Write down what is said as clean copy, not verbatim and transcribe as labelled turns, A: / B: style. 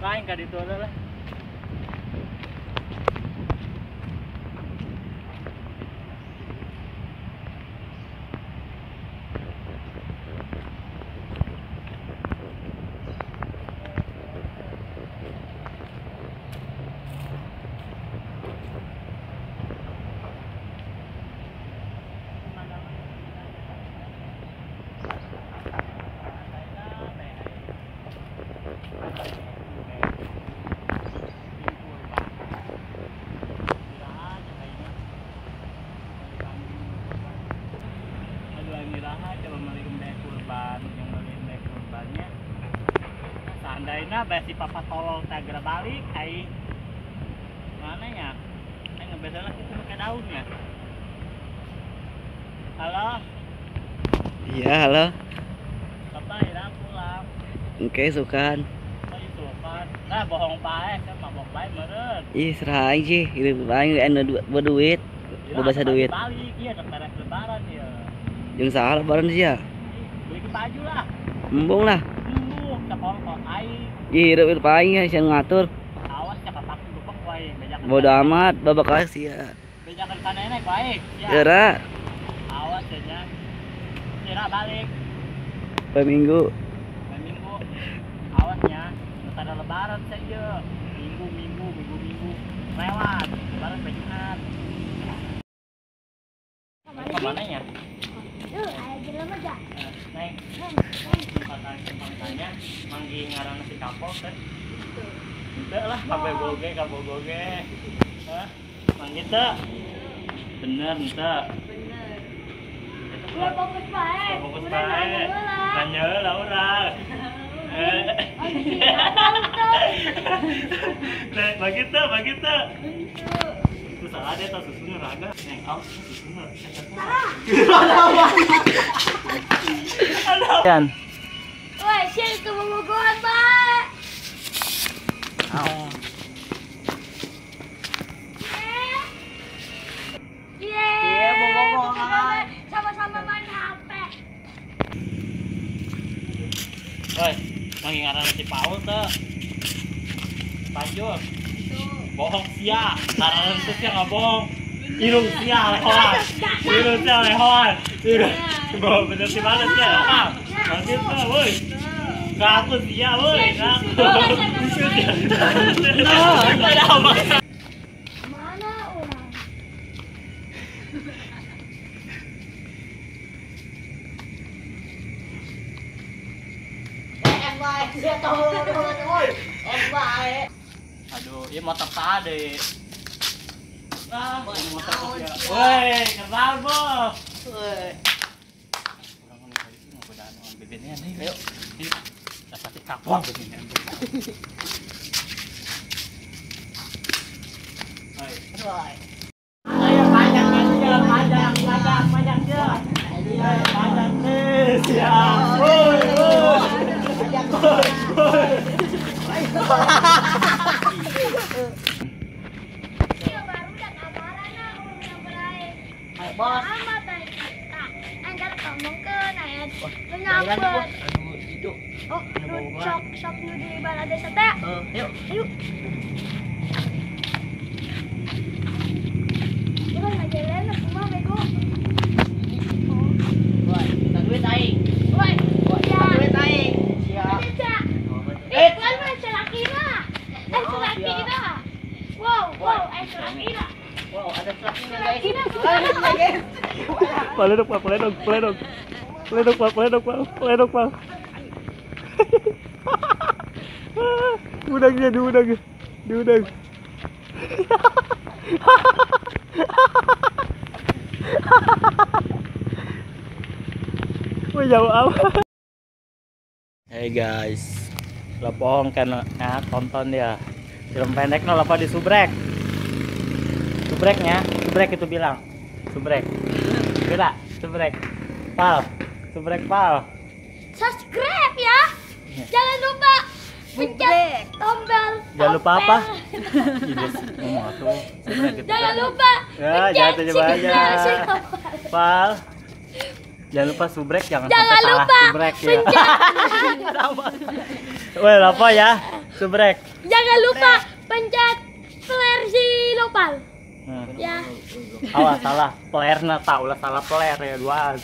A: Lain ka ditu lah. Seandainya si papa tolol tak gerak balik, ai mana ya? Ai ngebesalah itu pakai daunnya. Halo?
B: Iya, halo.
A: Papa ira pulang.
B: Oke, sukan.
A: Oh, sukan. Nah, bohong bae, saya mabok bae meureun.
B: Ih, serah aing sih, hidup aing anu duit, bebas duit.
A: Balik, iya beres lebaran ya.
B: Jeung saha lebaran sih ya?
A: Beli baju lah.
B: Embung lah. Ih, hidup hidup aing ya, siang ngatur.
A: Awas siapa pakai gepok wae, bejakan.
B: Bodo amat, babak aing sia.
A: Bejakan ka nenek wae.
B: Geura.
A: Awas nya. Kira balik.
B: Poe Minggu.
A: Poe Minggu. Awas nya, ada lebaran saja. Minggu minggu minggu minggu lewat. Lebaran poe Jumat. Kemana nya?
C: Tuh, aya jelema ja.
A: Neng. Tanya manggih ngaranna si Kapol teh. Henteu lah kabogoge kabogoge. Hah? Manggih teu? Bener henteu.
C: Bener. Ulah fokus bae.
A: Fokus bae. Nanya heula urang. Neng, manggih teu, manggih teu. Itu salah deh, tas susuna raga. Neng, awas susuna. Yan.
C: Woi, sia kebobogohan bae.
A: Aw.
C: Iya, bobogohan. Sama-sama main HP.
A: Woi, manggih ngaranna si Paul teu. Panjur. Bohong sia, ngaranna teh sia ngabohong. Irung sia lehoan. Irung sia lehoan. Irung. Bohong bener si mana sia? Manggil tuh, woi. Ngaku sia, woi. Ngaku.
C: Mana orang?
A: Aduh, ini motor tadi. Ah, motor sia. Woi, kenal, Bos. Woi. Bebeknya nih, ayo. Dapat kapok begini. Ayo panjang aja, panjang, panjang, panjang ya. Panjang nih, siap. Woi, woi. Woi.
C: Iya baru udah kamarana urang berae.
B: Bos.
C: Nyamper. Oh, nu sok sok nu di balai desa teh.
B: Yuk.
C: Ayo. Urang ngajalan kumaha bego.
B: Woi, minta duit aing.
C: Woi,
B: duit aing. Sia.
C: Eh, kan mah celakina. Eh, celakina. Wow, wow, eh celakina.
B: Wow, ada celakina guys.
A: Paledok, paledok, paledok. Ledok pak, ledok pak, ledok pak. Udangnya diudang, diudang. Wih jauh amat. Hey guys, lo bohong kan ya, tonton ya. Film pendek no apa di subrek. Subreknya, subrek itu bilang. Subrek. Beda, subrek. Pal. Subrek pal.
C: Subscribe ya. Jangan lupa pencet tombol.
A: Jangan lupa apa? Jangan
C: lupa.
A: Ya, jangan aja. Pal. Jangan lupa subrek, jangan sampai salah subrek ya. Weh, apa ya? Subrek.
C: Jangan lupa pencet flare si Nopal.
A: Nah.
C: Ya.
A: Awas salah, pelerna tahu lah salah peler ya dua.